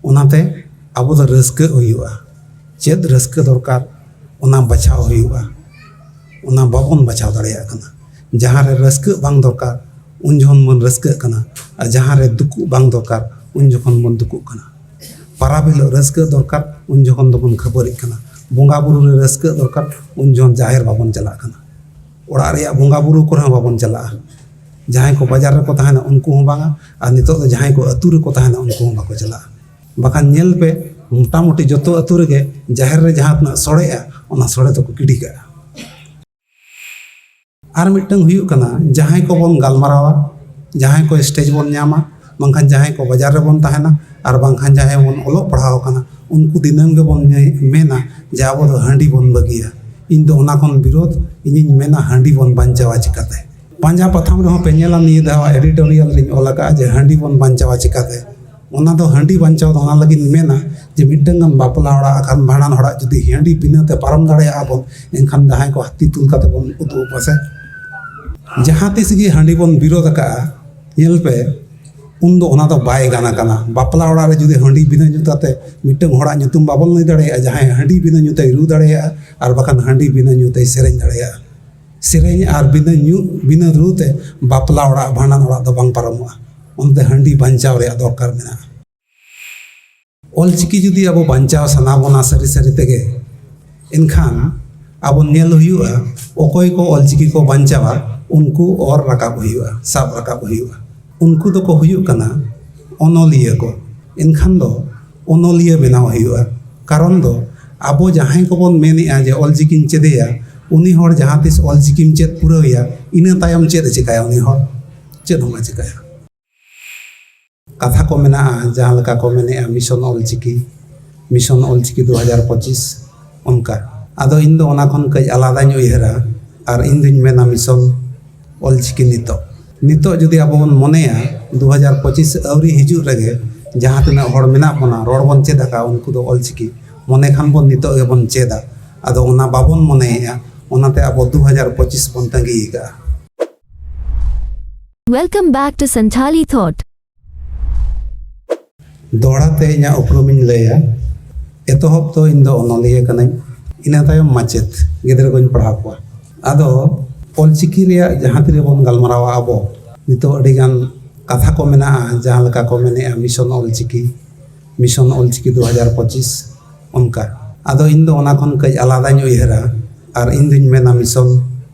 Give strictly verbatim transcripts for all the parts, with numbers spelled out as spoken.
ᱚᱱᱟᱛᱮ ᱟᱵᱚ ᱫᱚ ᱨᱟᱹᱥᱠᱟᱹᱜ ᱦᱩᱭᱩᱜᱼᱟ᱾ ᱪᱮᱫ ᱨᱟᱹᱥᱠᱟᱹ ᱫᱚᱨᱠᱟᱨ, ᱚᱱᱟ ᱵᱟᱪᱷᱟᱣ ᱦᱩᱭᱩᱜᱼᱟ᱾ ᱚᱱᱟ ᱵᱟᱵᱚᱱ ᱵᱟᱪᱷᱟᱣ ᱫᱟᱲᱮᱭᱟᱜ ᱠᱟᱱᱟ᱾ ᱡᱟᱦᱟᱸ ᱨᱮ ᱨᱟᱹᱥᱠᱟᱹᱜ ᱵᱟᱝ ᱫᱚᱨᱠᱟᱨ, ᱩᱱ ᱡᱚᱠᱷᱚᱱ ᱵᱚᱱ ᱨᱟᱹᱥᱠᱟᱹᱜ ᱠᱟᱱᱟ, ᱟᱨ ᱡᱟᱦᱟᱸ ᱨᱮ ᱫᱩᱠᱩᱜ ᱵᱟᱝ ᱫᱚᱨᱠᱟᱨ, ᱩᱱ ᱡᱚᱠᱷᱚᱱ ᱵᱚᱱ ᱫᱩᱠᱩᱜ ᱠᱟᱱᱟ᱾ ᱯᱟᱨᱟᱵᱽ ᱦᱤᱞᱳᱜ ᱨᱟᱹᱥᱠᱟᱹᱜ ᱫᱚᱨᱠᱟᱨ, ᱩᱱ ᱡᱚᱠᱷᱚᱱ ᱫᱚᱵᱚᱱ ᱠᱷᱟᱹᱯᱟᱹᱨᱤᱜ ᱠᱟᱱᱟ᱾ ᱵᱚᱸᱜᱟ ᱵᱩᱨᱩ ᱨᱮ ᱨᱟᱹᱥᱠᱟᱹᱜ ᱫᱚᱨᱠᱟᱨ, ᱩᱱ ᱡᱚᱠᱷᱚᱱ ᱡᱟᱦᱮᱨ ᱵᱟᱵᱚᱱ ᱪᱟᱞᱟᱜ ᱠᱟᱱᱟ᱾ ᱚᱲᱟᱜ ᱨᱮᱭᱟᱜ ᱵᱚᱸᱜᱟ ᱵᱩᱨᱩ ᱠᱚᱨᱮ ᱦᱚᱸ ᱵᱟᱵᱚᱱ ᱪᱟᱞᱟᱜᱼᱟ᱾ ᱡᱟᱦᱟᱸᱭ ᱠᱚ ᱵᱟᱡᱟᱨ ᱨᱮᱠᱚ ᱛᱟᱦᱮᱱᱟ, ᱩᱱᱠᱩ ᱦᱚᱸ ᱵᱟᱝᱟ, ᱟᱨ ᱱᱤᱛᱚᱜ ᱫᱚ ᱡᱟᱦᱟᱸᱭ ᱠᱚ ᱟᱹᱛᱩ ᱨᱮᱠᱚ ᱛᱟᱦᱮᱱᱟ, ᱩᱱᱠᱩ ᱦᱚᱸ ᱵᱟᱠᱚ ᱪᱟᱞᱟᱜᱼᱟ᱾ ᱵᱟᱠᱷᱟᱱ ᱧᱮᱞ ᱯᱮ, ᱢᱚᱴᱟᱢᱩᱴᱤ ᱡᱚᱛᱚ ᱟᱹᱛᱩ ᱨᱮᱜᱮ ᱡᱟᱦᱮᱨ ᱨᱮ ᱡᱟᱦᱟᱸ ᱛᱤᱱᱟᱹᱜ ᱥᱚᱲᱮᱜᱼᱟ, ᱚᱱᱟ ᱥᱚᱲᱮ ᱫᱚᱠᱚ ᱜᱤᱰᱤ ᱠᱟᱜᱼᱟ᱾ ᱟᱨ ᱢᱤᱫᱴᱟᱝ ᱦᱩᱭᱩᱜ ᱠᱟᱱᱟ, ᱡᱟᱦᱟᱸᱭ ᱠᱚᱵᱚᱱ ᱜᱟᱞᱢᱟᱨᱟᱣᱟ, ᱡᱟᱦᱟᱸᱭ ᱠᱚ ᱥᱴᱮᱡᱽ ᱵᱚᱱ ᱧᱟᱢᱟ, ᱵᱟᱝᱠᱷᱟᱱ ᱡᱟᱦᱟᱸᱭ ᱠᱚ ᱵᱟᱡᱟᱨ ᱨᱮᱵᱚᱱ ᱛᱟᱦᱮᱱᱟ, ᱟᱨ ᱵᱟᱝᱠᱷᱟᱱ ᱡᱟᱦᱟᱸᱭ ᱵᱚᱱ ᱚᱞᱚᱜ ᱯᱟᱲᱦᱟᱣ ᱠᱟᱱᱟ, ᱩᱱᱠᱩ ᱫᱤᱱᱟᱹᱢ ᱜᱮᱵᱚᱱ ᱧᱮ- ᱢᱮᱱᱟ ᱡᱮ ᱟᱵᱚ ᱫᱚ ᱦᱟᱺᱰᱤ ᱵᱚᱱ ᱵᱟᱹᱜᱤᱭᱟ᱾ ᱤᱧ ᱫᱚ ᱚᱱᱟ ᱠᱷᱚᱱ ᱵᱤᱨᱳᱫ, ᱤᱧᱤᱧ ᱢᱮᱱᱟ ᱦᱟᱺᱰᱤ ᱵᱚᱱ ᱵᱟᱧᱪᱟᱣᱟ ᱪᱤᱠᱟᱹᱛᱮ? ᱯᱟᱸᱡᱟ ᱯᱟᱛᱷᱟᱢ ᱨᱮᱦᱚᱸ ᱯᱮ ᱧᱮᱞᱟ, ᱱᱤᱭᱟᱹ ᱫᱷᱟᱣ ᱮᱰᱤᱴᱳᱨᱤᱭᱟᱞ ᱨᱤᱧ ᱚᱞ ᱟᱠᱟᱫᱼᱟ ᱡᱮ ᱦᱟᱺᱰᱤ ᱵᱚᱱ ᱵᱟᱧᱪᱟᱣᱟ ᱪᱤᱠᱟᱹᱛᱮ? ᱚᱱᱟ ᱫᱚ ᱦᱟᱺᱰᱤ ᱵᱟᱧᱪᱟᱣ ᱫᱚ ᱚᱱᱟ ᱞᱟᱹᱜᱤᱫ ᱤᱧ ᱢᱮᱱᱟ ᱡᱮ ᱢᱤᱫᱴᱟᱝ ᱜᱟᱱ ᱵᱟᱯᱞᱟ ᱚᱲᱟᱜ ᱟᱨ ᱵᱷᱟᱸᱰᱟᱱ ᱚᱲᱟᱜ ᱡᱩᱫᱤ ᱦᱟᱺᱰᱤ ᱵᱤᱱᱟᱹ ᱛᱮ ᱯᱟᱨᱚᱢ ᱫᱟᱲᱮᱭᱟᱜᱼᱟ ᱵᱚᱱ, ᱮᱱᱠᱷᱟᱱ ᱡᱟᱦᱟᱸᱭ ᱠᱚ ᱦᱟᱹᱛᱤ ᱛᱩᱞ ᱠᱟᱛᱮ ᱵᱚᱱ ᱩᱫᱩᱜ ᱟᱠᱚᱣᱟ ᱥᱮ᱾ ᱡᱟᱦᱟᱸ ᱛᱤᱥ ᱜᱮ ᱦᱟᱺᱰᱤ ᱵᱚᱱ ᱵᱤᱨᱳᱫ ᱟᱠᱟᱫᱼᱟ, ᱧᱮᱞ ᱯᱮ, ᱩᱱᱫᱚ ᱚᱱᱟ ᱫᱚ ᱵᱟᱭ ᱜᱟᱱ ᱟᱠᱟᱱᱟ᱾ ᱵᱟᱯᱞᱟ ᱚᱲᱟᱜ ᱨᱮ ᱡᱩᱫᱤ ᱦᱟᱺᱰᱤ ᱵᱤᱱᱟᱹ ᱧᱩ ᱠᱟᱛᱮ ᱢᱤᱫᱴᱟᱝ ᱦᱚᱲᱟᱜ ᱧᱩᱛᱩᱢ ᱵᱟᱵᱚᱱ ᱞᱟᱹᱭ ᱫᱟᱲᱮᱭᱟᱜᱼᱟ, ᱡᱟᱦᱟᱸᱭ ᱦᱟᱺᱰᱤ ᱵᱤᱱᱟᱹ ᱧᱩ ᱛᱮᱭ ᱨᱩ ᱫᱟᱲᱮᱭᱟᱜᱼᱟ ᱟᱨ ᱵᱟᱠᱷᱟᱱ ᱦᱟᱺᱰᱤ ᱵᱤᱱᱟᱹ ᱧᱩ ᱛᱮᱭ ᱥᱮᱨᱮᱧ ᱫᱟᱲᱮᱭᱟᱜᱼᱟ᱾ ᱥᱮᱨᱮᱧ ᱟᱨ ᱵᱤᱱᱟᱹ ᱧᱩ, ᱵᱤᱱᱟᱹ ᱨᱩ ᱛᱮ ᱵᱟᱯᱞᱟ ᱚᱲᱟᱜ, ᱵᱷᱟᱸᱰᱟᱱ ᱚᱲᱟᱜ ᱫᱚ ᱵᱟᱝ ᱯᱟᱨᱚᱢᱚᱜᱼᱟ᱾ ᱚᱱᱟᱛᱮ ᱦᱟᱺᱰᱤ ᱵᱟᱧᱪᱟᱣ ᱨᱮᱭᱟᱜ ᱫᱚᱨᱠᱟᱨ ᱢᱮᱱᱟᱜᱼᱟ᱾ ᱚᱞᱪᱤᱠᱤ ᱡᱩᱫᱤ ᱟᱵᱚ ᱵᱟᱧᱪᱟᱣ ᱥᱟᱱᱟ ᱵᱚᱱᱟ ᱥᱟᱹᱨᱤ ᱥᱟᱹᱨᱤ ᱛᱮᱜᱮ, ᱮᱱᱠᱷᱟᱱ ᱟᱵᱚ ᱧᱮᱞ ᱦᱩᱭᱩᱜᱼᱟ, ᱚᱠᱚᱭ ᱠᱚ ᱚᱞᱪᱤᱠᱤ ᱠᱚ ᱵᱟᱧᱪᱟᱣᱟ, ᱩᱱᱠᱩ ᱚᱨ ᱨᱟᱠᱟᱵ ᱦᱩᱭᱩᱜᱼᱟ, ᱥᱟᱵ ᱨᱟᱠᱟᱵ ᱦᱩᱭᱩᱜᱼᱟ᱾ ᱩᱱᱠᱩ ᱫᱚᱠᱚ ᱦᱩᱭᱩᱜ ᱠᱟᱱᱟ ᱚᱱᱚᱞᱤᱭᱟᱹ ᱠᱚ᱾ ᱮᱱᱠᱷᱟᱱ ᱫᱚ ᱚᱱᱚᱞᱤᱭᱟᱹ ᱵᱮᱱᱟᱣ ᱦᱩᱭᱩᱜᱼᱟ᱾ ᱠᱟᱨᱚᱱ ᱫᱚ ᱟᱵᱚ ᱡᱟᱦᱟᱸᱭ ᱠᱚᱵᱚᱱ ᱢᱮᱱᱮᱜᱼᱟ ᱡᱮ ᱚᱞᱪᱤᱠᱤᱧ ᱪᱮᱫᱮᱭᱟ, ᱩᱱᱤ ᱦᱚᱲ ᱡᱟᱦᱟᱸ ᱛᱤᱥ ᱚᱞᱪᱤᱠᱤᱢ ᱪᱮᱫ ᱯᱩᱨᱟᱹᱣᱮᱭᱟ, ᱤᱱᱟᱹ ᱛᱟᱭᱚᱢ ᱪᱮᱫ ᱮ ᱪᱤᱠᱟᱹᱭᱟ ᱩᱱᱤ ᱦᱚᱲ? ᱪᱮᱫ ᱦᱚᱸ ᱵᱟᱭ ᱪᱤᱠᱟᱹᱭᱟ᱾ ᱠᱟᱛᱷᱟ ᱠᱚ ᱢᱮᱱᱟᱜᱼᱟ, ᱡᱟᱦᱟᱸ ᱞᱮᱠᱟ ᱠᱚ ᱢᱮᱱᱮᱜᱼᱟ ᱢᱤᱥᱚᱱ ᱚᱞᱪᱤᱠᱤ, ᱢᱤᱥᱚᱱ ᱚᱞᱪᱤᱠᱤ ᱫᱩ ᱦᱟᱡᱟᱨ ᱯᱚᱸᱪᱤᱥ, ᱚᱱᱠᱟ᱾ ᱟᱫᱚ ᱤᱧ ᱫᱚ ᱚᱱᱟ ᱠᱷᱚᱱ ᱠᱟᱹᱡ ᱟᱞᱟᱫᱟᱧ ᱩᱭᱦᱟᱹᱨᱟ, ᱟᱨ ᱤᱧ ᱫᱩᱧ ᱢᱮᱱᱟ ᱢᱤᱥᱚᱱ ᱚᱞᱪᱤᱠᱤ ᱱᱤᱛᱚᱜ᱾ ᱱᱤᱛᱚᱜ ᱡᱩᱫᱤ ᱟᱵᱚ ᱵᱚᱱ ᱢᱚᱱᱮᱭᱟ, ᱫᱩ ᱦᱟᱡᱟᱨ ᱯᱚᱸᱪᱤᱥ ᱟᱹᱣᱨᱤ ᱦᱤᱡᱩᱜ ᱨᱮᱜᱮ ᱡᱟᱦᱟᱸ ᱛᱤᱱᱟᱹᱜ ᱦᱚᱲ ᱢᱮᱱᱟᱜ ᱵᱚᱱᱟ, ᱨᱚᱲ ᱵᱚᱱ ᱪᱮᱫ ᱟᱠᱟᱫᱼᱟ, ᱩᱱᱠᱩ ᱫᱚ ᱚᱞᱪᱤᱠᱤ ᱢᱚᱱᱮ ᱠᱷᱟᱱ ᱵᱚᱱ ᱱᱤᱛᱚᱜ ᱜᱮᱵᱚᱱ ᱪᱮᱫᱟ᱾ ᱟᱫᱚ ᱚᱱᱟ ᱵᱟᱵᱚᱱ ᱢᱚᱱᱮᱭᱮᱜᱼᱟ, ᱚᱱᱟᱛᱮ ᱟᱵᱚ ᱫᱩ ᱦᱟᱡᱟᱨ ᱯᱚᱸᱪᱤᱥ ᱵᱚᱱ ᱛᱟᱺᱜᱤ ᱟᱠᱟᱫᱼᱟ᱾ Welcome back to Santhali Thought. ᱫᱚᱦᱲᱟ ᱛᱮ ᱤᱧᱟᱹᱜ ᱩᱯᱨᱩᱢᱤᱧ ᱞᱟᱹᱭᱟ᱾ ᱮᱛᱚᱦᱚᱵ ᱫᱚ ᱤᱧ ᱫᱚ ᱚᱱᱚᱞᱤᱭᱟᱹ ᱠᱟᱹᱱᱟᱹᱧ, ᱤᱱᱟᱹ ᱛᱟᱭᱚᱢ ᱢᱟᱪᱮᱫ, ᱜᱤᱫᱽᱨᱟᱹ ᱠᱚᱧ ᱯᱟᱲᱦᱟᱣ ᱠᱚᱣᱟ᱾ ᱟᱫᱚ ᱚᱞᱪᱤᱠᱤ ᱨᱮᱭᱟᱜ ᱡᱟᱦᱟᱸ ᱛᱤᱨᱮ ᱵᱚᱱ ᱜᱟᱞᱢᱟᱨᱟᱣᱟ ᱟᱵᱚ, ᱱᱤᱛᱚᱜ ᱟᱹᱰᱤᱜᱟᱱ ᱠᱟᱛᱷᱟ ᱠᱚ ᱢᱮᱱᱟᱜᱼᱟ, ᱡᱟᱦᱟᱸ ᱞᱮᱠᱟ ᱠᱚ ᱢᱮᱱᱮᱜᱼᱟ ᱢᱤᱥᱚᱱ ᱚᱞᱪᱤᱠᱤ, ᱢᱤᱥᱚᱱ ᱚᱞᱪᱤᱠᱤ ᱫᱩ ᱦᱟᱡᱟᱨ ᱯᱚᱸᱪᱤᱥ, ᱚᱱᱠᱟ᱾ ᱟᱫᱚ ᱤᱧ ᱫᱚ ᱚᱱᱟ ᱠᱷᱚᱱ ᱠᱟᱹᱡ ᱟᱞᱟᱫᱟᱧ ᱩᱭᱦᱟᱹᱨᱟ, ᱟᱨ ᱤᱧ ᱫᱩᱧ ᱢᱮᱱᱟ ᱢᱤᱥᱚᱱ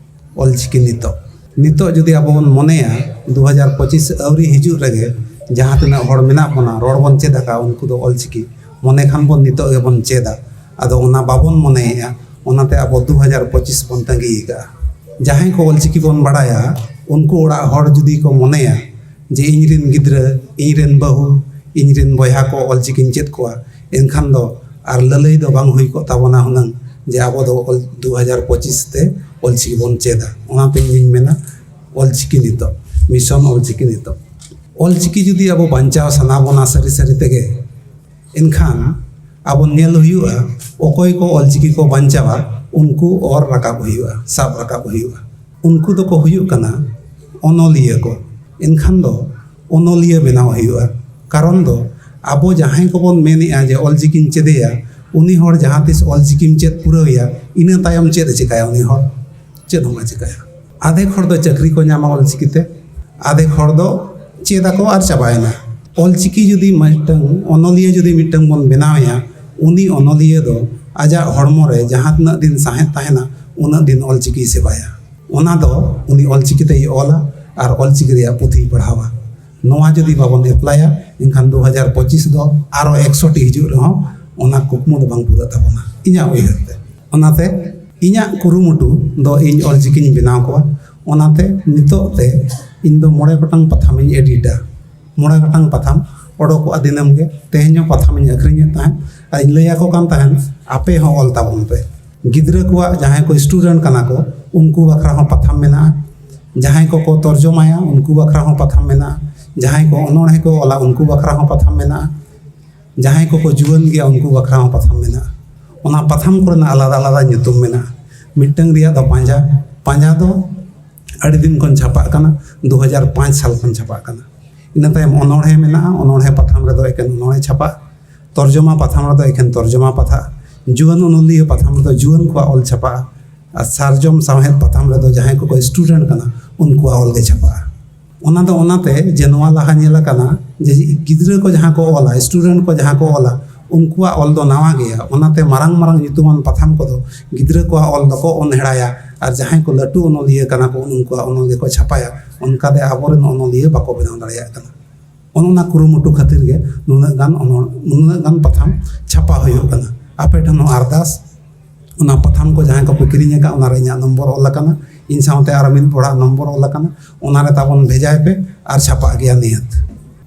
ᱚᱞᱪᱤᱠᱤ ᱱᱤᱛᱚᱜ᱾ ᱱᱤᱛᱚᱜ ᱡᱩᱫᱤ ᱟᱵᱚ ᱵᱚᱱ ᱢᱚᱱᱮᱭᱟ ᱫᱩ ᱦᱟᱡᱟᱨ ᱯᱚᱸᱪᱤᱥ ᱟᱹᱣᱨᱤ ᱦᱤᱡᱩᱜ ᱨᱮᱜᱮ ᱡᱟᱦᱟᱸ ᱛᱤᱱᱟᱹᱜ ᱦᱚᱲ ᱢᱮᱱᱟᱜ ᱵᱚᱱᱟ, ᱨᱚᱲ ᱵᱚᱱ ᱪᱮᱫ ᱟᱠᱟᱫᱼᱟ ᱩᱱᱠᱩ ᱫᱚ ᱚᱞᱪᱤᱠᱤ, ᱢᱚᱱᱮ ᱠᱷᱟᱱ ᱵᱚᱱ ᱱᱤᱛᱚᱜ ᱜᱮᱵᱚᱱ ᱪᱮᱫᱟ᱾ ᱟᱫᱚ ᱚᱱᱟ ᱵᱟᱵᱚᱱ ᱢᱚᱱᱮᱭᱮᱫᱼᱟ, ᱚᱱᱟᱛᱮ ᱟᱵᱚ ᱫᱩ ᱦᱟᱡᱟᱨ ᱯᱚᱸᱪᱤᱥ ᱵᱚᱱ ᱛᱟᱺᱜᱤ ᱟᱠᱟᱫᱼᱟ᱾ ᱡᱟᱦᱟᱸᱭ ᱠᱚ ᱚᱞᱪᱤᱠᱤ ᱵᱚᱱ ᱵᱟᱲᱟᱭᱟ, ᱩᱱᱠᱩ ᱚᱲᱟᱜ ᱦᱚᱲ ᱡᱩᱫᱤ ᱠᱚ ᱢᱚᱱᱮᱭᱟ ᱡᱮ ᱤᱧ ᱨᱮᱱ ᱜᱤᱫᱽᱨᱟᱹ, ᱤᱧ ᱨᱮᱱ ᱵᱟᱹᱦᱩ, ᱤᱧ ᱨᱮᱱ ᱵᱚᱭᱦᱟ ᱠᱚ ᱚᱞᱪᱤᱠᱤᱧ ᱪᱮᱫ ᱠᱚᱣᱟ, ᱮᱱᱠᱷᱟᱱ ᱫᱚ ᱟᱨ ᱞᱟᱹᱞᱟᱹᱭ ᱫᱚ ᱵᱟᱝ ᱦᱩᱭ ᱠᱚᱜ ᱛᱟᱵᱚᱱᱟ ᱦᱩᱱᱟᱹᱝ ᱡᱮ ᱟᱵᱚ ᱫᱚ ᱚᱞ-, ᱫᱩ ᱦᱟᱡᱟᱨ ᱯᱚᱸᱪᱤᱥ ᱛᱮ ᱚᱞᱪᱤᱠᱤ ᱵᱚᱱ ᱪᱮᱫᱟ᱾ ᱚᱱᱟᱛᱮ ᱤᱧ ᱢᱮᱱᱟ ᱚᱞᱪᱤᱠᱤ ᱱᱤᱛᱚᱜ, ᱢᱤᱥᱚᱱ ᱚᱞᱪᱤᱠᱤ ᱱᱤᱛᱚᱜ᱾ ᱚᱞᱪᱤᱠᱤ ᱡᱩᱫᱤ ᱟᱵᱚ ᱵᱟᱧᱪᱟᱣ ᱥᱟᱱᱟ ᱵᱚᱱᱟ ᱥᱟᱹᱨᱤ ᱥᱟᱹᱨᱤ ᱛᱮᱜᱮ, ᱮᱱᱠᱷᱟᱱ ᱟᱵᱚ ᱧᱮᱞ ᱦᱩᱭᱩᱜᱼᱟ, ᱚᱠᱚᱭ ᱠᱚ ᱚᱞᱪᱤᱠᱤ ᱠᱚ ᱵᱟᱧᱪᱟᱣᱟ, ᱩᱱᱠᱩ ᱚᱨ ᱨᱟᱠᱟᱵ ᱦᱩᱭᱩᱜᱼᱟ, ᱥᱟᱵ ᱨᱟᱠᱟᱵ ᱦᱩᱭᱩᱜᱼᱟ᱾ ᱩᱱᱠᱩ ᱫᱚᱠᱚ ᱦᱩᱭᱩᱜ ᱠᱟᱱᱟ ᱚᱱᱚᱞᱤᱭᱟᱹ ᱠᱚ᱾ ᱮᱱᱠᱷᱟᱱ ᱫᱚ ᱚᱱᱚᱞᱤᱭᱟᱹ ᱵᱮᱱᱟᱣ ᱦᱩᱭᱩᱜᱼᱟ᱾ ᱠᱟᱨᱚᱱ ᱫᱚ ᱟᱵᱚ ᱡᱟᱦᱟᱸᱭ ᱠᱚᱵᱚᱱ ᱢᱮᱱᱮᱜᱼᱟ ᱡᱮ ᱚᱞᱪᱤᱠᱤᱧ ᱪᱮᱫᱮᱭᱟ, ᱩᱱᱤ ᱦᱚᱲ ᱡᱟᱦᱟᱸ ᱛᱤᱥ ᱚᱞᱪᱤᱠᱤᱢ ᱪᱮᱫ ᱯᱩᱨᱟᱹᱣᱮᱭᱟ, ᱤᱱᱟᱹ ᱛᱟᱭᱚᱢ ᱪᱮᱫ ᱮ ᱪᱮᱠᱟᱭᱟ ᱩᱱᱤ ᱦᱚᱲ? ᱪᱮᱫ ᱦᱚᱸ ᱵᱟᱭ ᱪᱮᱠᱟᱭᱟ᱾ ᱟᱫᱷᱮᱠ ᱦᱚᱲ ᱫᱚ ᱪᱟᱹᱠᱨᱤ ᱠᱚ ᱧᱟᱢᱟ ᱚᱞᱪᱤᱠᱤᱛᱮ, ᱟᱫᱷᱮᱠ ᱦᱚᱲ ᱫᱚ ᱪᱮᱫ ᱟᱠᱚ ᱟᱨ ᱪᱟᱵᱟᱭᱮᱱᱟ᱾ ᱚᱞᱪᱤᱠᱤ ᱡᱩᱫᱤ ᱢᱤᱫᱴᱟᱝ ᱚᱱᱚᱞᱤᱭᱟᱹ ᱡᱩᱫᱤ ᱢᱤᱫᱴᱟᱝ ᱵᱚᱱ ᱵᱮᱱᱟᱣᱮᱭᱟ, ᱩᱱᱤ ᱚᱱᱚᱞᱤᱭᱟᱹ ᱫᱚ ᱟᱡᱟᱜ ᱦᱚᱲᱢᱚ ᱨᱮ ᱡᱟᱦᱟᱸ ᱛᱤᱱᱟᱹᱜ ᱫᱤᱱ ᱥᱟᱦᱮᱫ ᱛᱟᱦᱮᱱᱟ, ᱩᱱᱟᱹᱜ ᱫᱤᱱ ᱚᱞᱪᱤᱠᱤᱭ ᱥᱮᱵᱟᱭᱟ᱾ ᱚᱱᱟ ᱫᱚ ᱩᱱᱤ ᱚᱞᱪᱤᱠᱤ ᱛᱮᱭ ᱚᱞᱟ ᱟᱨ ᱚᱞᱪᱤᱠᱤ ᱨᱮᱭᱟᱜ ᱯᱩᱛᱷᱤᱭ ᱯᱟᱲᱦᱟᱣᱟ᱾ ᱱᱚᱣᱟ ᱡᱩᱫᱤ ᱵᱟᱵᱚᱱ ᱮᱯᱞᱟᱭᱟ, ᱮᱱᱠᱷᱟᱱ ᱫᱩ ᱦᱟᱡᱟᱨ ᱯᱚᱸᱪᱤᱥ ᱫᱚ ᱟᱨᱚ ᱮᱠᱥᱚ ᱴᱤ ᱦᱤᱡᱩᱜ ᱨᱮᱦᱚᱸ ᱚᱱᱟ ᱠᱩᱠᱢᱩ ᱫᱚ ᱵᱟᱝ ᱯᱩᱨᱟᱹᱜ ᱛᱟᱵᱚᱱᱟ, ᱤᱧᱟᱹᱜ ᱩᱭᱦᱟᱹᱨ ᱛᱮ᱾ ᱚᱱᱟᱛᱮ ᱤᱧᱟᱹᱜ ᱠᱩᱨᱩᱢᱩᱴᱩ ᱫᱚ ᱤᱧ ᱚᱞᱪᱤᱠᱤᱧ ᱵᱮᱱᱟᱣ ᱠᱚᱣᱟ᱾ ᱚᱱᱟᱛᱮ ᱱᱤᱛᱚᱜ ᱛᱮ ᱤᱧ ᱫᱚ ᱢᱚᱬᱮ ᱜᱚᱴᱟᱝ ᱯᱟᱛᱷᱟᱢᱤᱧ ᱮᱰᱤᱴᱟ᱾ ᱢᱚᱬᱮ ᱜᱚᱴᱟᱝ ᱯᱟᱛᱷᱟᱢ ᱚᱰᱚᱠᱚᱜᱼᱟ ᱫᱤᱱᱟᱹᱢ ᱜᱮ᱾ ᱛᱮᱦᱮᱧ ᱦᱚᱸ ᱯᱟᱛᱷᱟᱢᱤᱧ ᱟᱹᱠᱷᱨᱤᱧᱮᱫ ᱛᱟᱦᱮᱸᱫ ᱟᱨ ᱤᱧ ᱞᱟᱹᱭ ᱟᱠᱚ ᱠᱟᱱ ᱛᱟᱦᱮᱸᱫ, ᱟᱯᱮ ᱦᱚᱸ ᱚᱞ ᱛᱟᱵᱚᱱ ᱯᱮ᱾ ᱜᱤᱫᱽᱨᱟᱹ ᱠᱚᱣᱟᱜ, ᱡᱟᱦᱟᱸᱭ ᱠᱚ ᱥᱴᱩᱰᱮᱱᱴ ᱠᱟᱱᱟ ᱠᱚ, ᱩᱱᱠᱩ ᱵᱟᱠᱷᱨᱟ ᱦᱚᱸ ᱯᱟᱛᱷᱟᱢ ᱢᱮᱱᱟᱜᱼᱟ᱾ ᱡᱟᱦᱟᱸᱭ ᱠᱚᱠᱚ ᱛᱚᱨᱡᱚᱢᱟᱭᱟ, ᱩᱱᱠᱩ ᱵᱟᱠᱷᱨᱟ ᱦᱚᱸ ᱯᱟᱛᱷᱟᱢ ᱢᱮᱱᱟᱜᱼᱟ᱾ ᱡᱟᱦᱟᱸᱭ ᱠᱚ ᱚᱱᱚᱬᱦᱮ ᱠᱚ ᱚᱞᱟ, ᱩᱱᱠᱩ ᱵᱟᱠᱷᱨᱟ ᱦᱚᱸ ᱯᱟᱛᱷᱟᱢ ᱢᱮᱱᱟᱜᱼᱟ᱾ ᱡᱟᱦᱟᱸᱭ ᱠᱚᱠᱚ ᱡᱩᱣᱟᱹᱱ ᱜᱮᱭᱟ, ᱩᱱᱠᱩ ᱵᱟᱠᱷᱨᱟ ᱦᱚᱸ ᱯᱟᱛᱷᱟᱢ ᱢᱮᱱᱟᱜᱼᱟ᱾ ᱚᱱᱟ ᱯᱟᱛᱷᱟᱢ ᱠᱚᱨᱮᱱᱟᱜ ᱟᱞᱟᱫᱟ ᱟᱞᱟᱫᱟ ᱧᱩᱛᱩᱢ ᱢᱮᱱᱟᱜᱼᱟ᱾ ᱢᱤᱫᱴᱟᱝ ᱨᱮᱭᱟᱜ ᱫᱚ ᱯᱟᱸᱡᱟ᱾ ᱯᱟᱸᱡᱟ ᱫᱚ ᱟᱹᱰᱤ ᱫᱤᱱ ᱠᱷᱚᱱ ᱪᱷᱟᱯᱟᱜ ᱠᱟᱱᱟ, ᱫᱩ ᱦᱟᱡᱟᱨ ᱯᱟᱸᱪ ᱥᱟᱞ ᱠᱷᱚᱱ ᱪᱷᱟᱯᱟᱜ ᱠᱟᱱᱟ᱾ ᱤᱱᱟᱹ ᱛᱟᱭᱚᱢ ᱚᱱᱚᱬᱦᱮ ᱢᱮᱱᱟᱜᱼᱟ᱾ ᱚᱱᱚᱬᱦᱮ ᱯᱟᱛᱷᱟᱢ ᱨᱮᱫᱚ ᱮᱠᱮᱱ ᱚᱱᱚᱬᱦᱮ ᱪᱷᱟᱯᱟᱜᱼᱟ᱾ ᱛᱚᱨᱡᱚᱢᱟ ᱯᱟᱛᱷᱟᱢ ᱨᱮᱫᱚ ᱮᱠᱮᱱ ᱛᱚᱨᱡᱚᱢᱟ ᱯᱟᱛᱷᱟᱜᱼᱟ᱾ ᱡᱩᱣᱟᱹᱱ ᱚᱱᱚᱞᱤᱭᱟᱹ ᱯᱟᱛᱷᱟᱢ ᱨᱮᱫᱚ ᱡᱩᱣᱟᱹᱱ ᱠᱚᱣᱟᱜ ᱚᱞ ᱪᱷᱟᱯᱟᱜᱼᱟ᱾ ᱟᱨ ᱥᱟᱨᱡᱚᱢ ᱥᱟᱶᱦᱮᱫ ᱯᱟᱛᱷᱟᱢ ᱨᱮᱫᱚ ᱡᱟᱦᱟᱸᱭ ᱠᱚᱠᱚ ᱥᱴᱩᱰᱮᱱᱴ ᱠᱟᱱᱟ, ᱩᱱᱠᱩᱣᱟᱜ ᱚᱞ ᱜᱮ ᱪᱷᱟᱯᱟᱜᱼᱟ᱾ ᱚᱱᱟ ᱫᱚ ᱚᱱᱟᱛᱮ ᱡᱮ ᱱᱚᱣᱟ ᱞᱟᱦᱟ ᱧᱮᱞ ᱟᱠᱟᱱᱟ ᱡᱮ ᱜᱤᱫᱽᱨᱟᱹ ᱠᱚ ᱡᱟᱦᱟᱸ ᱠᱚ ᱚᱞᱟ, ᱥᱴᱩᱰᱮᱱᱴ ᱠᱚ ᱡᱟᱦᱟᱸ ᱠᱚ ᱚᱞᱟ, ᱩᱱᱠᱩᱣᱟᱜ ᱚᱞ ᱫᱚ ᱱᱟᱣᱟ ᱜᱮᱭᱟ᱾ ᱚᱱᱟᱛᱮ ᱢᱟᱨᱟᱝ ᱢᱟᱨᱟᱝ ᱧᱩᱛᱩᱢᱟᱱ ᱯᱟᱛᱷᱟᱢ ᱠᱚᱫᱚ ᱜᱤᱫᱽᱨᱟᱹ ᱠᱚᱣᱟᱜ ᱚᱞ ᱫᱚᱠᱚ ᱚᱱᱦᱮᱲᱟᱭᱟ, ᱟᱨ ᱡᱟᱦᱟᱸᱭ ᱠᱚ ᱞᱟᱹᱴᱩ ᱚᱱᱚᱞᱤᱭᱟᱹ ᱠᱟᱱᱟ ᱠᱚ, ᱩᱱᱠᱩᱣᱟᱜ ᱚᱱᱚᱞ ᱜᱮᱠᱚ ᱪᱷᱟᱯᱟᱭᱟ᱾ ᱚᱱᱠᱟᱛᱮ ᱟᱵᱚᱨᱮᱱ ᱚᱱᱚᱞᱤᱭᱟᱹ ᱵᱟᱠᱚ ᱵᱮᱱᱟᱣ ᱫᱟᱲᱮᱭᱟᱜ ᱠᱟᱱᱟ᱾ ᱚᱱ ᱚᱱᱟ ᱠᱩᱨᱩᱢᱩᱴᱩ ᱠᱷᱟᱹᱛᱤᱨ ᱜᱮ ᱱᱩᱱᱟᱹᱜ ᱜᱟᱱ ᱚᱱᱚ-, ᱱᱩᱱᱟᱹᱜ ᱜᱟᱱ ᱯᱟᱛᱷᱟᱢ ᱪᱷᱟᱯᱟ ᱦᱩᱭᱩᱜ ᱠᱟᱱᱟ᱾ ᱟᱯᱮ ᱴᱷᱮᱱ ᱦᱚᱸ ᱟᱨᱫᱟᱥ, ᱚᱱᱟ ᱯᱟᱛᱷᱟᱢ ᱠᱚ ᱡᱟᱦᱟᱸᱭ ᱠᱚᱯᱮ ᱠᱤᱨᱤᱧ ᱟᱠᱟᱫ, ᱚᱱᱟᱨᱮ ᱤᱧᱟᱹᱜ ᱱᱚᱢᱵᱚᱨ ᱚᱞ ᱟᱠᱟᱱᱟ, ᱤᱧ ᱥᱟᱶᱛᱮ ᱟᱨ ᱢᱤᱫ ᱦᱚᱲᱟᱜ ᱱᱚᱢᱵᱚᱨ ᱚᱞ ᱟᱠᱟᱱᱟ, ᱚᱱᱟᱨᱮ ᱛᱟᱵᱚᱱ ᱵᱷᱮᱡᱟᱭ ᱯᱮ ᱟᱨ ᱪᱷᱟᱯᱟᱜ ᱜᱮᱭᱟ ᱱᱤᱦᱟᱹᱛ᱾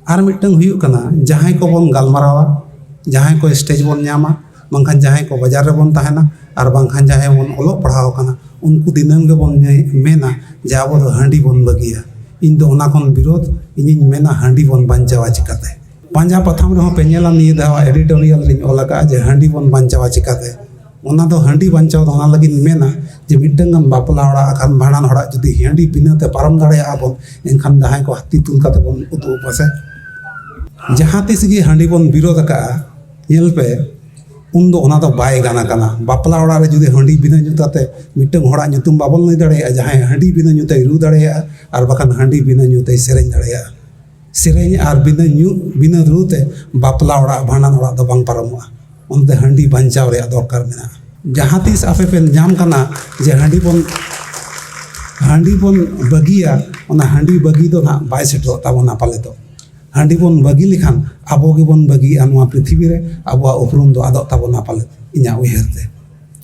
ᱟᱨ ᱢᱤᱫᱴᱟᱝ ᱦᱩᱭᱩᱜ ᱠᱟᱱᱟ, ᱡᱟᱦᱟᱸᱭ ᱠᱚᱵᱚᱱ ᱜᱟᱞᱢᱟᱨᱟᱣᱟ, ᱡᱟᱦᱟᱸᱭ ᱠᱚ ᱥᱴᱮᱡᱽ ᱵᱚᱱ ᱧᱟᱢᱟ, ᱵᱟᱝᱠᱷᱟᱱ ᱡᱟᱦᱟᱸᱭ ᱠᱚ ᱵᱟᱡᱟᱨ ᱨᱮᱵᱚᱱ ᱛᱟᱦᱮᱱᱟ, ᱟᱨ ᱵᱟᱝᱠᱷᱟᱱ ᱡᱟᱦᱟᱸᱭ ᱵᱚᱱ ᱚᱞᱚᱜ ᱯᱟᱲᱦᱟᱣ ᱠᱟᱱᱟ, ᱩᱱᱠᱩ ᱫᱤᱱᱟᱹᱢ ᱜᱮᱵᱚᱱ ᱧᱮ-, ᱢᱮᱱᱟ ᱡᱮ ᱟᱵᱚ ᱫᱚ ᱦᱟᱺᱰᱤ ᱵᱚᱱ ᱵᱟᱹᱜᱤᱭᱟ᱾ ᱤᱧ ᱫᱚ ᱚᱱᱟ ᱠᱷᱚᱱ ᱵᱤᱨᱳᱫᱷ, ᱤᱧᱤᱧ ᱢᱮᱱᱟ ᱦᱟᱺᱰᱤ ᱵᱚᱱ ᱵᱟᱧᱪᱟᱣᱟ ᱪᱤᱠᱟᱹᱛᱮ? ᱯᱟᱸᱡᱟ ᱯᱟᱛᱷᱟᱢ ᱨᱮᱦᱚᱸ ᱯᱮ ᱧᱮᱞᱟ, ᱱᱤᱭᱟᱹ ᱫᱷᱟᱣ ᱮᱰᱤᱴᱳᱨᱤᱭᱟᱞ ᱨᱤᱧ ᱚᱞ ᱟᱠᱟᱫᱼᱟ ᱡᱮ ᱦᱟᱺᱰᱤ ᱵᱚᱱ ᱵᱟᱧᱪᱟᱣᱟ ᱪᱤᱠᱟᱹᱛᱮ? ᱚᱱᱟ ᱫᱚ ᱦᱟᱺᱰᱤ ᱵᱟᱧᱪᱟᱣ ᱫᱚ ᱚᱱᱟ ᱞᱟᱹᱜᱤᱫ ᱤᱧ ᱢᱮᱱᱟ ᱡᱮ ᱢᱤᱫᱴᱟᱝ ᱜᱟᱱ ᱵᱟᱯᱞᱟ ᱚᱲᱟᱜ ᱟᱨ ᱵᱷᱟᱸᱰᱟᱱ ᱚᱲᱟᱜ ᱡᱩᱫᱤ ᱦᱟᱺᱰᱤ ᱵᱤᱱᱟᱹ ᱛᱮ ᱯᱟᱨᱚᱢ ᱫᱟᱲᱮᱭᱟᱜᱼᱟ ᱵᱚᱱ, ᱮᱱᱠᱷᱟᱱ ᱡᱟᱦᱟᱸᱭ ᱠᱚ ᱦᱟᱹᱛᱤ ᱛᱩᱞ ᱠᱟᱛᱮ ᱵᱚᱱ ᱩᱫᱩᱜ ᱟᱠᱚᱣᱟ ᱥᱮ᱾ ᱡᱟᱦᱟᱸ ᱛᱤᱥ ᱜᱮ ᱦᱟᱺᱰᱤ ᱵᱚᱱ ᱵᱤᱨᱳᱫᱷ ᱟᱠᱟᱫᱼᱟ, ᱧᱮᱞ ᱯᱮ, ᱩᱱᱫᱚ ᱚᱱᱟ ᱫᱚ ᱵᱟᱭ ᱜᱟᱱ ᱟᱠᱟᱱᱟ᱾ ᱵᱟᱯᱞᱟ ᱚᱲᱟᱜ ᱨᱮ ᱡᱩᱫᱤ ᱦᱟᱺᱰᱤ ᱵᱤᱱᱟᱹ ᱧᱩ ᱠᱟᱛᱮ ᱢᱤᱫᱴᱟᱝ ᱦᱚᱲᱟᱜ ᱧᱩᱛᱩᱢ ᱵᱟᱵᱚᱱ ᱞᱟᱹᱭ ᱫᱟᱲᱮᱭᱟᱜᱼᱟ, ᱡᱟᱦᱟᱸᱭ ᱦᱟᱺᱰᱤ ᱵᱤᱱᱟᱹ ᱧᱩ ᱛᱮᱭ ᱨᱩ ᱫᱟᱲᱮᱭᱟᱜᱼᱟ ᱟᱨ ᱵᱟᱠᱷᱟᱱ ᱦᱟᱺᱰᱤ ᱵᱤᱱᱟᱹ ᱧᱩ ᱛᱮᱭ ᱥᱮᱨᱮᱧ ᱫᱟᱲᱮᱭᱟᱜᱼᱟ, ᱥᱮᱨᱮᱧ ᱟᱨ ᱵᱤᱱᱟᱹ ᱧᱩ, ᱵᱤᱱᱟᱹ ᱨᱩ ᱛᱮ ᱵᱟᱯᱞᱟ ᱚᱲᱟᱜ, ᱵᱷᱟᱸᱰᱟᱱ ᱚᱲᱟᱜ ᱫᱚ ᱵᱟᱝ ᱯᱟᱨᱚᱢᱚᱜᱼᱟ᱾ ᱚᱱᱟᱛᱮ ᱦᱟᱺᱰᱤ ᱵᱟᱧᱪᱟᱣ ᱨᱮᱭᱟᱜ ᱫᱚᱨᱠᱟᱨ ᱢᱮᱱᱟᱜᱼᱟ᱾ ᱡᱟᱦᱟᱸ ᱛᱤᱥ ᱟᱯᱮ ᱯᱮ ᱧᱟᱢ ᱠᱟᱱᱟ ᱡᱮ ᱦᱟᱺᱰᱤ ᱵᱚᱱ, ᱦᱟᱺᱰᱤ ᱵᱚᱱ ᱵᱟᱹᱜᱤᱭᱟ, ᱚᱱᱟ ᱦᱟᱺᱰᱤ ᱵᱟᱹᱜᱤ ᱫᱚ ᱱᱟᱦᱟᱜ ᱵᱟᱭ ᱥᱮᱴᱮᱨᱚᱜ ᱛᱟᱵᱚᱱᱟ ᱯᱟᱞᱮ ᱫᱚ᱾ ᱦᱟᱺᱰᱤ ᱵᱚᱱ ᱵᱟᱹᱜᱤ ᱞᱮᱠᱷᱟᱱ ᱟᱵᱚ ᱜᱮᱵᱚᱱ ᱵᱟᱹᱜᱤᱭᱟ ᱱᱚᱣᱟ ᱯᱨᱤᱛᱷᱤᱵᱤ ᱨᱮ, ᱟᱵᱚᱣᱟᱜ ᱩᱯᱨᱩᱢ ᱫᱚ ᱟᱫᱚᱜ ᱛᱟᱵᱚᱱᱟ ᱯᱟᱞᱮ, ᱤᱧᱟᱹᱜ ᱩᱭᱦᱟᱹᱨ ᱛᱮ᱾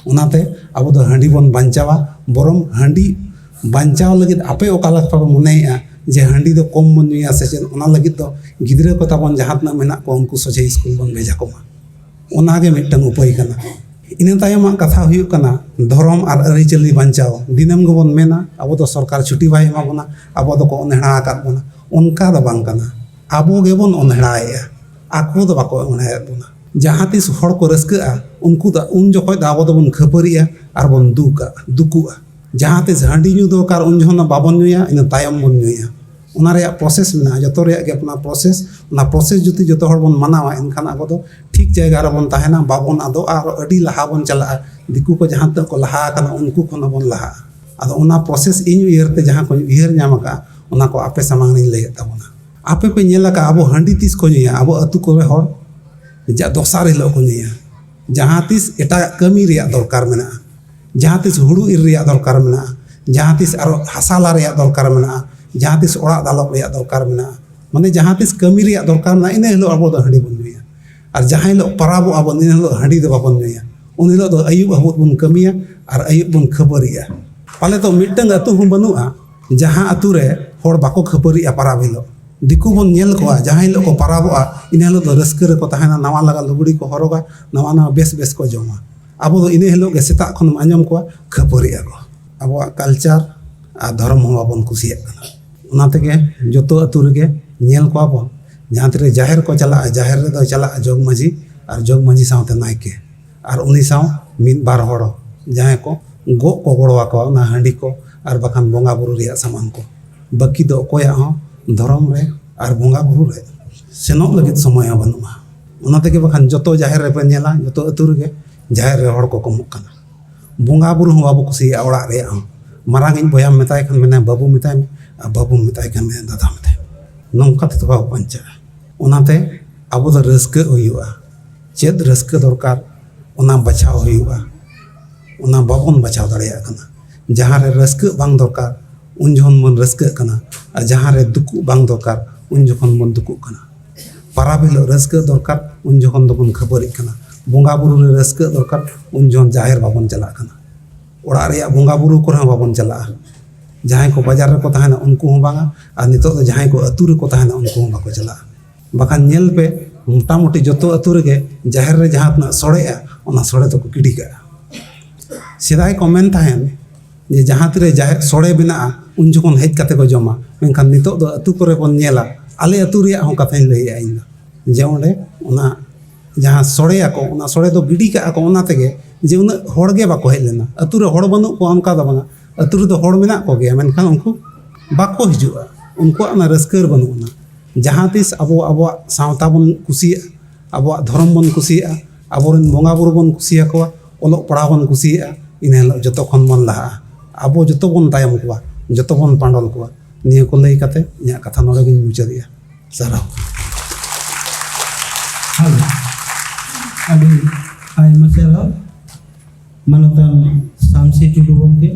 ᱚᱱᱟᱛᱮ ᱟᱵᱚ ᱫᱚ ᱦᱟᱺᱰᱤ ᱵᱚᱱ ᱵᱟᱧᱪᱟᱣᱟ᱾ ᱵᱚᱨᱚᱝ ᱦᱟᱺᱰᱤ ᱵᱟᱧᱪᱟᱣ ᱞᱟᱹᱜᱤᱫ ᱟᱯᱮ ᱚᱠᱟ ᱞᱮᱠᱟ ᱯᱮ ᱢᱚᱱᱮᱭᱮᱫᱼᱟ ᱡᱮ ᱦᱟᱺᱰᱤ ᱫᱚ ᱠᱚᱢ ᱵᱚᱱ ᱧᱩᱭᱟ ᱥᱮ ᱪᱮᱫ? ᱚᱱᱟ ᱞᱟᱹᱜᱤᱫ ᱫᱚ ᱜᱤᱫᱽᱨᱟᱹ ᱠᱚ ᱛᱟᱵᱚᱱ ᱡᱟᱦᱟᱸ ᱛᱤᱱᱟᱹᱜ ᱢᱮᱱᱟᱜ ᱠᱚᱣᱟ, ᱩᱱᱠᱩ ᱥᱚᱡᱷᱮ ᱥᱠᱩᱞ ᱵᱚᱱ ᱵᱷᱮᱡᱟ ᱠᱚᱢᱟ᱾ ᱚᱱᱟᱜᱮ ᱢᱤᱫᱴᱟᱝ ᱩᱯᱟᱹᱭ ᱠᱟᱱᱟ᱾ ᱤᱱᱟᱹ ᱛᱟᱭᱚᱢᱟᱜ ᱠᱟᱛᱷᱟ ᱦᱩᱭᱩᱜ ᱠᱟᱱᱟ ᱫᱷᱚᱨᱚᱢ ᱟᱨ ᱟᱹᱨᱤᱪᱟᱹᱞᱤ ᱵᱟᱧᱪᱟᱣ᱾ ᱫᱤᱱᱟᱹᱢ ᱜᱮᱵᱚᱱ ᱢᱮᱱᱟ ᱟᱵᱚ ᱫᱚ ᱥᱚᱨᱠᱟᱨ ᱪᱷᱩᱴᱤ ᱵᱟᱭ ᱮᱢᱟ ᱵᱚᱱᱟ, ᱟᱵᱚ ᱫᱚᱠᱚ ᱚᱱᱦᱮᱲᱟ ᱟᱠᱟᱫ ᱵᱚᱱᱟ᱾ ᱚᱱᱠᱟ ᱫᱚ ᱵᱟᱝ ᱠᱟᱱᱟ, ᱟᱵᱚ ᱜᱮᱵᱚᱱ ᱚᱱᱦᱮᱲᱟᱭᱮᱫᱼᱟ, ᱟᱠᱚ ᱫᱚ ᱵᱟᱠᱚ ᱚᱱᱦᱮᱲᱟᱭᱮᱫ ᱵᱚᱱᱟ᱾ ᱡᱟᱦᱟᱸ ᱛᱤᱥ ᱦᱚᱲ ᱠᱚ ᱨᱟᱹᱥᱠᱟᱹᱜᱼᱟ, ᱩᱱᱠᱩ ᱫᱚ, ᱩᱱ ᱡᱚᱠᱷᱚᱡ ᱫᱚ ᱟᱵᱚ ᱫᱚᱵᱚᱱ ᱠᱷᱟᱹᱯᱟᱹᱨᱤᱜᱼᱟ ᱟᱨ ᱵᱚᱱ ᱫᱩᱠᱟ, ᱫᱩᱠᱩᱜᱼᱟ᱾ ᱡᱟᱦᱟᱸ ᱛᱤᱥ ᱦᱟᱺᱰᱤ ᱧᱩ ᱫᱚᱨᱠᱟᱨ, ᱩᱱ ᱡᱚᱠᱷᱚᱱ ᱫᱚ ᱵᱟᱵᱚᱱ ᱧᱩᱭᱟ, ᱤᱱᱟᱹ ᱛᱟᱭᱚᱢ ᱵᱚᱱ ᱧᱩᱭᱟ᱾ ᱚᱱᱟ ᱨᱮᱭᱟᱜ ᱯᱨᱚᱥᱮᱥ ᱢᱮᱱᱟᱜᱼᱟ, ᱡᱚᱛᱚ ᱨᱮᱭᱟᱜ ᱜᱮ ᱚᱱᱟ ᱯᱨᱚᱥᱮᱥ᱾ ᱚᱱᱟ ᱯᱨᱚᱥᱮᱥ ᱡᱩᱫᱤ ᱡᱚᱛᱚ ᱦᱚᱲ ᱵᱚᱱ ᱢᱟᱱᱟᱣᱟ, ᱮᱱᱠᱷᱟᱱ ᱟᱵᱚ ᱫᱚ ᱴᱷᱤᱠ ᱡᱟᱭᱜᱟ ᱨᱮᱵᱚᱱ ᱛᱟᱦᱮᱱᱟ, ᱵᱟᱵᱚᱱ ᱟᱫᱚᱜᱼᱟ, ᱟᱨᱚ ᱟᱹᱰᱤ ᱞᱟᱦᱟ ᱵᱚᱱ ᱪᱟᱞᱟᱜᱼᱟ᱾ ᱫᱤᱠᱩ ᱠᱚ ᱡᱟᱦᱟᱸ ᱛᱤᱱᱟᱹᱜ ᱠᱚ ᱞᱟᱦᱟ ᱟᱠᱟᱱᱟ, ᱩᱱᱠᱩ ᱠᱷᱚᱱ ᱦᱚᱸᱵᱚᱱ ᱞᱟᱦᱟᱜᱼᱟ᱾ ᱟᱫᱚ ᱚᱱᱟ ᱯᱨᱚᱥᱮᱥ ᱤᱧ ᱩᱭᱦᱟᱹᱨ ᱛᱮ ᱡᱟᱦᱟᱸ ᱠᱚᱧ ᱩᱭᱦᱟᱹᱨ ᱧᱟᱢ ᱟᱠᱟᱫᱼᱟ, ᱚᱱᱟ ᱠᱚ ᱟᱯᱮ ᱥᱟᱢᱟᱝ ᱨᱤᱧ ᱞᱟᱹᱭᱮᱫ ᱛᱟᱵᱚᱱᱟ᱾ ᱟᱯᱮ ᱯᱮ ᱧᱮᱞ ᱟᱠᱟᱫᱼᱟ, ᱟᱵᱚ ᱦᱟᱺᱰᱤ ᱛᱤᱥ ᱠᱚ ᱧᱩᱭᱟ? ᱟᱵᱚ ᱟᱹᱛᱩ ᱠᱚᱨᱮ ᱦᱚᱲ ᱡᱟ ᱫᱚᱥᱟᱨ ᱦᱤᱞᱳᱜ ᱠᱚ ᱧᱩᱭᱟ, ᱡᱟᱦᱟᱸ ᱛᱤᱥ ᱮᱴᱟᱜᱟᱜ ᱠᱟᱹᱢᱤ ᱨᱮᱭᱟᱜ ᱫᱚᱨᱠᱟᱨ ᱢᱮᱱᱟᱜᱼᱟ, ᱡᱟᱦᱟᱸ ᱛᱤᱥ ᱦᱩᱲᱩ ᱤᱨ ᱨᱮᱭᱟᱜ ᱫᱚᱨᱠᱟᱨ ᱢᱮᱱᱟᱜᱼᱟ, ᱡᱟᱦᱟᱸ ᱛᱤᱥ ᱟᱨᱚ ᱦᱟᱥᱟ ᱞᱟ ᱨᱮᱭᱟᱜ ᱫᱚᱨᱠᱟᱨ ᱢᱮᱱᱟᱜᱼᱟ, ᱡᱟᱦᱟᱸ ᱛᱤᱥ ᱚᱲᱟᱜ ᱫᱟᱞᱚᱵ ᱨᱮᱭᱟᱜ ᱫᱚᱨᱠᱟᱨ ᱢᱮᱱᱟᱜᱼᱟ, ᱢᱟᱱᱮ ᱡᱟᱦᱟᱸ ᱛᱤᱥ ᱠᱟᱹᱢᱤ ᱨᱮᱭᱟᱜ ᱫᱚᱨᱠᱟᱨ ᱢᱮᱱᱟᱜᱼᱟ, ᱤᱱᱟᱹ ᱦᱤᱞᱳᱜ ᱟᱵᱚ ᱫᱚ ᱦᱟᱺᱰᱤ ᱵᱚᱱ ᱧᱩᱭᱟ᱾ ᱟᱨ ᱡᱟᱦᱟᱸ ᱦᱤᱞᱳᱜ ᱯᱟᱨᱟᱵᱚᱜ ᱟᱵᱚᱱ, ᱤᱱᱟᱹ ᱦᱤᱞᱳᱜ ᱦᱟᱺᱰᱤ ᱫᱚ ᱵᱟᱵᱚᱱ ᱧᱩᱭᱟ᱾ ᱩᱱ ᱦᱤᱞᱳᱜ ᱫᱚ ᱟᱹᱭᱩᱵ ᱟᱹᱵᱩᱫ ᱵᱚᱱ ᱠᱟᱹᱢᱤᱭᱟ ᱟᱨ ᱟᱹᱭᱩᱵ ᱵᱚᱱ ᱠᱷᱟᱹᱯᱟᱹᱨᱤᱜᱼᱟ᱾ ᱯᱟᱞᱮ ᱫᱚ ᱢᱤᱫᱴᱟᱝ ᱟᱹᱛᱩ ᱦᱚᱸ ᱵᱟᱹᱱᱩᱜᱼᱟ, ᱡᱟᱦᱟᱸ ᱟᱹᱛᱩ ᱨᱮ ᱦᱚᱲ ᱵᱟᱠᱚ ᱠᱷᱟᱹᱯᱟᱹᱨᱤᱜᱼᱟ ᱯᱟᱨᱟᱵᱽ ᱦᱤᱞᱳᱜ᱾ ᱫᱤᱠᱩ ᱵᱚᱱ ᱧᱮᱞ ᱠᱚᱣᱟ, ᱡᱟᱦᱟᱸ ᱦᱤᱞᱳᱜ ᱠᱚ ᱯᱟᱨᱟᱵᱚᱜᱼᱟ, ᱤᱱᱟᱹ ᱦᱤᱞᱳᱜ ᱫᱚ ᱨᱟᱹᱥᱠᱟᱹ ᱨᱮᱠᱚ ᱛᱟᱦᱮᱱᱟ, ᱱᱟᱣᱟ ᱞᱟᱜᱟ ᱞᱩᱜᱽᱲᱤ ᱠᱚ ᱦᱚᱨᱚᱜᱟ, ᱱᱟᱣᱟ ᱱᱟᱣᱟ ᱵᱮᱥ ᱵᱮᱥ ᱠᱚ ᱡᱚᱢᱟ᱾ ᱟᱵᱚ ᱫᱚ ᱤᱱᱟᱹ ᱦᱤᱞᱳᱜ ᱜᱮ ᱥᱮᱛᱟᱜ ᱠᱷᱚᱱᱮᱢ ᱟᱸᱡᱚᱢ ᱠᱚᱣᱟ ᱠᱷᱟᱹᱯᱟᱹᱨᱤᱜ ᱟᱠᱚ᱾ ᱟᱵᱚᱣᱟᱜ ᱠᱟᱞᱪᱟᱨ ᱟᱨ ᱫᱷᱚᱨᱚᱢ ᱦᱚᱸ ᱵᱟᱵᱚᱱ ᱠᱩᱥᱤᱭᱟᱜ ᱠᱟᱱᱟ᱾ ᱚᱱᱟ ᱛᱮᱜᱮ ᱡᱚᱛᱚ ᱟᱹᱛᱩ ᱨᱮᱜᱮ ᱧᱮᱞ ᱠᱚᱣᱟ ᱵᱚᱱ, ᱡᱟᱦᱟᱸ ᱛᱤᱨᱮ ᱡᱟᱦᱮᱨ ᱠᱚ ᱪᱟᱞᱟᱜᱼᱟ, ᱡᱟᱦᱮᱨ ᱨᱮᱫᱚ ᱪᱟᱞᱟᱜᱼᱟ ᱡᱚᱜᱽ ᱢᱟᱹᱡᱷᱤ, ᱟᱨ ᱡᱚᱜᱽ ᱢᱟᱹᱡᱷᱤ ᱥᱟᱶᱛᱮ ᱱᱟᱭᱠᱮ, ᱟᱨ ᱩᱱᱤ ᱥᱟᱶ ᱢᱤᱫ ᱵᱟᱨ ᱦᱚᱲ ᱡᱟᱦᱟᱸᱭ ᱠᱚ ᱜᱚᱜ ᱠᱚ ᱜᱚᱲᱚ ᱟᱠᱚᱣᱟ ᱚᱱᱟ ᱦᱟᱺᱰᱤ ᱠᱚ ᱟᱨ ᱵᱟᱠᱷᱟᱱ ᱵᱚᱸᱜᱟ ᱵᱩᱨᱩ ᱨᱮᱭᱟᱜ ᱥᱟᱢᱟᱱ ᱠᱚ᱾ ᱵᱟᱹᱠᱤ ᱫᱚ ᱚᱠᱚᱭᱟᱜ ᱦᱚᱸ ᱫᱷᱚᱨᱚᱢ ᱨᱮ ᱟᱨ ᱵᱚᱸᱜᱟ ᱵᱩᱨᱩ ᱨᱮ ᱥᱮᱱᱚᱜ ᱞᱟᱹᱜᱤᱫ ᱥᱚᱢᱚᱭ ᱦᱚᱸ ᱵᱟᱹᱱᱩᱜᱼᱟ᱾ ᱚᱱᱟ ᱛᱮᱜᱮ ᱵᱟᱠᱷᱟᱱ ᱡᱚᱛᱚ ᱡᱟᱦᱮᱨ ᱨᱮᱯᱮ ᱧᱮᱞᱟ, ᱡᱚᱛᱚ ᱟᱹᱛᱩ ᱨᱮᱜᱮ ᱡᱟᱦᱮᱨ ᱨᱮ ᱦᱚᱲ ᱠᱚ ᱠᱚᱢᱚᱜ ᱠᱟᱱᱟ᱾ ᱵᱚᱸᱜᱟ ᱵᱩᱨᱩ ᱦᱚᱸ ᱵᱟᱵᱚ ᱠᱩᱥᱤᱭᱟᱜᱼᱟ ᱚᱲᱟᱜ ᱨᱮᱭᱟᱜ ᱦᱚᱸ᱾ ᱢᱟᱨᱟᱝ ᱤᱡ ᱵᱚᱭᱦᱟᱢ ᱢᱮᱛᱟᱭ ᱠᱷᱟᱱ ᱢᱮᱱᱟᱭ ᱵᱟᱹᱵᱩ ᱢᱮᱛᱟᱭ ᱢᱮ, ᱟᱨ ᱵᱟᱹᱵᱩᱢ ᱢᱮᱛᱟᱭ ᱠᱷᱟᱱ ᱢᱮᱱᱟᱭ ᱫᱟᱫᱟ ᱢᱮᱛᱟᱭ ᱢᱮ᱾ ᱱᱚᱝᱠᱟ ᱛᱮᱫᱚ ᱵᱟᱵᱚ ᱵᱟᱧᱪᱟᱜᱼᱟ᱾ ᱚᱱᱟᱛᱮ ᱟᱵᱚ ᱫᱚ ᱨᱟᱹᱥᱠᱟᱹᱜ ᱦᱩᱭᱩᱜᱼᱟ᱾ ᱪᱮᱫ ᱨᱟᱹᱥᱠᱟᱹ ᱫᱚᱨᱠᱟᱨ, ᱚᱱᱟ ᱵᱟᱪᱷᱟᱣ ᱦᱩᱭᱩᱜᱼᱟ᱾ ᱚᱱᱟ ᱵᱟᱵᱚᱱ ᱵᱟᱪᱷᱟᱣ ᱫᱟᱲᱮᱭᱟᱜ ᱠᱟᱱᱟ᱾ ᱡᱟᱦᱟᱸ ᱨᱮ ᱨᱟᱹᱥᱠᱟᱹᱜ ᱵᱟᱝ ᱫᱚᱨᱠᱟᱨ, ᱩᱱ ᱡᱚᱠᱷᱚᱱ ᱵᱚᱱ ᱨᱟᱹᱥᱠᱟᱹᱜ ᱠᱟᱱᱟ, ᱟᱨ ᱡᱟᱦᱟᱸ ᱨᱮ ᱫᱩᱠᱩᱜ ᱵᱟᱝ ᱫᱚᱨᱠᱟᱨ, ᱩᱱ ᱡᱚᱠᱷᱚᱱ ᱵᱚᱱ ᱫᱩᱠᱩᱜ ᱠᱟᱱᱟ᱾ ᱯᱟᱨᱟᱵᱽ ᱦᱤᱞᱳᱜ ᱨᱟᱹᱥᱠᱟᱹ ᱫᱚᱨᱠᱟᱨ, ᱩᱱ ᱡᱚᱠᱷᱚᱱ ᱫᱚᱵᱚᱱ ᱠᱷᱟᱹᱯᱟᱹᱨᱤᱜ ᱠᱟᱱᱟ᱾ ᱵᱚᱸᱜᱟ ᱵᱩᱨᱩ ᱨᱮ ᱨᱟᱹᱥᱠᱟᱹ ᱫᱚᱨᱠᱟᱨ, ᱩᱱ ᱡᱚᱠᱷᱚᱱ ᱡᱟᱦᱮᱨ ᱵᱟᱵᱚᱱ ᱪᱟᱞᱟᱜ ᱠᱟᱱᱟ᱾ ᱚᱲᱟᱜ ᱨᱮᱭᱟᱜ ᱵᱚᱸᱜᱟ ᱵᱩᱨᱩ ᱠᱚᱨᱮ ᱦᱚᱸ ᱵᱟᱵᱚᱱ ᱪᱟᱞᱟᱜᱼᱟ᱾ ᱡᱟᱦᱟᱸᱭ ᱠᱚ ᱵᱟᱡᱟᱨ ᱨᱮᱠᱚ ᱛᱟᱦᱮᱱᱟ, ᱩᱱᱠᱩ ᱦᱚᱸ ᱵᱟᱝᱟ, ᱟᱨ ᱱᱤᱛᱚᱜ ᱫᱚ ᱡᱟᱦᱟᱸᱭ ᱠᱚ ᱟᱹᱛᱩ ᱨᱮᱠᱚ ᱛᱟᱦᱮᱱᱟ, ᱩᱱᱠᱩ ᱦᱚᱸ ᱵᱟᱠᱚ ᱪᱟᱞᱟᱜᱼᱟ᱾ ᱵᱟᱠᱷᱟᱱ ᱧᱮᱞ ᱯᱮ, ᱢᱚᱴᱟᱢᱩᱴᱤ ᱡᱚᱛᱚ ᱟᱹᱛᱩ ᱨᱮᱜᱮ ᱡᱟᱦᱮᱨ ᱨᱮ ᱡᱟᱦᱟᱸ ᱛᱤᱱᱟᱹᱜ ᱥᱚᱲᱮᱜᱼᱟ, ᱚᱱᱟ ᱥᱚᱲᱮ ᱫᱚᱠᱚ ᱜᱤᱰᱤ ᱠᱟᱜᱼᱟ᱾ ᱥᱮᱫᱟᱭ ᱠᱚ ᱢᱮᱱ ᱛᱟᱦᱮᱱ ᱡᱮ ᱡᱟᱦᱟᱸ ᱛᱤᱨᱮ ᱡᱟᱦᱮᱨ ᱥᱚᱲᱮ ᱵᱮᱱᱟᱜᱼᱟ, ᱩᱱ ᱡᱚᱠᱷᱚᱱ ᱦᱮᱡ ᱠᱟᱛᱮ ᱠᱚ ᱡᱚᱢᱟ᱾ ᱢᱮᱱᱠᱷᱟᱱ ᱱᱤᱛᱚᱜ ᱫᱚ ᱟᱹᱛᱩ ᱠᱚᱨᱮ ᱵᱚᱱ ᱧᱮᱞᱟ, ᱟᱞᱮ ᱟᱹᱛᱩ ᱨᱮᱭᱟᱜ ᱦᱚᱸ ᱠᱟᱛᱷᱟᱧ ᱞᱟᱹᱭᱮᱜᱼᱟ ᱤᱧ ᱫᱚ, ᱡᱮ ᱚᱸᱰᱮ ᱚᱱᱟ ᱡᱟᱦᱟᱸ ᱥᱚᱲᱮᱭᱟᱠᱚ, ᱚᱱᱟ ᱥᱚᱲᱮ ᱫᱚ ᱜᱤᱰᱤ ᱠᱟᱜᱼᱟ ᱠᱚ ᱚᱱᱟ ᱛᱮᱜᱮ, ᱡᱮ ᱩᱱᱟᱹᱜ ᱦᱚᱲ ᱜᱮ ᱵᱟᱠᱚ ᱦᱮᱡ ᱞᱮᱱᱟ᱾ ᱟᱹᱛᱩ ᱨᱮ ᱦᱚᱲ ᱵᱟᱹᱱᱩᱜ ᱠᱚᱣᱟ ᱚᱱᱠᱟ ᱫᱚ ᱵᱟᱝᱟ, ᱟᱹᱛᱩ ᱨᱮᱫᱚ ᱦᱚᱲ ᱢᱮᱱᱟᱜ ᱠᱚᱜᱮᱭᱟ, ᱢᱮᱱᱠᱷᱟᱱ ᱩᱱᱠᱩ ᱵᱟᱠᱚ ᱦᱤᱡᱩᱜᱼᱟ᱾ ᱩᱱᱠᱩᱣᱟᱜ ᱚᱱᱟ ᱨᱟᱹᱥᱠᱟᱹ ᱵᱟᱹᱱᱩᱜ ᱟᱱᱟ᱾ ᱡᱟᱦᱟᱸ ᱛᱤᱥ ᱟᱵᱚ ᱟᱵᱚᱣᱟᱜ ᱥᱟᱶᱛᱟ ᱵᱚᱱ ᱠᱩᱥᱤᱭᱟᱜᱼᱟ, ᱟᱵᱚᱣᱟᱜ ᱫᱷᱚᱨᱚᱢ ᱵᱚᱱ ᱠᱩᱥᱤᱭᱟᱜᱼᱟ, ᱟᱵᱚᱨᱮᱱ ᱵᱚᱸᱜᱟ ᱵᱩᱨᱩ ᱵᱚᱱ ᱠᱩᱥᱤᱭᱟᱠᱚᱣᱟ, ᱚᱞᱚᱜ ᱯᱟᱲᱦᱟᱣ ᱵᱚᱱ ᱠᱩᱥᱤᱭᱟᱜᱼᱟ, ᱤᱱᱟᱹ ᱦᱤᱞᱳᱜ ᱡᱚᱛᱚ ᱠᱷᱚᱱ ᱵᱚᱱ ᱞᱟᱦᱟᱜᱼᱟ᱾ ᱟᱵᱚ ᱡᱚᱛᱚ ᱵᱚᱱ ᱛᱟᱭᱚᱢ ᱠᱚᱣᱟ, ᱡᱚᱛᱚ ᱵᱚᱱ ᱯᱟᱸᱰᱚᱞ ᱠᱚᱣᱟ᱾ ᱱᱤᱭᱟᱹ ᱠᱚ ᱞᱟᱹᱭ ᱠᱟᱛᱮ ᱤᱧᱟᱹᱜ ᱠᱟᱛᱷᱟ ᱱᱚᱰᱮ ᱜᱤᱧ ᱢᱩᱪᱟᱹᱫᱮᱜᱼᱟ᱾ ᱥᱟᱨᱦᱟᱣ᱾ ᱟᱹᱰᱤ ᱟᱭᱢᱟ ᱥᱟᱨᱦᱟᱣ ᱢᱟᱱᱚᱛᱟᱱ ᱥᱟᱢᱥᱤ ᱴᱩᱰᱩ ᱜᱚᱢᱠᱮ᱾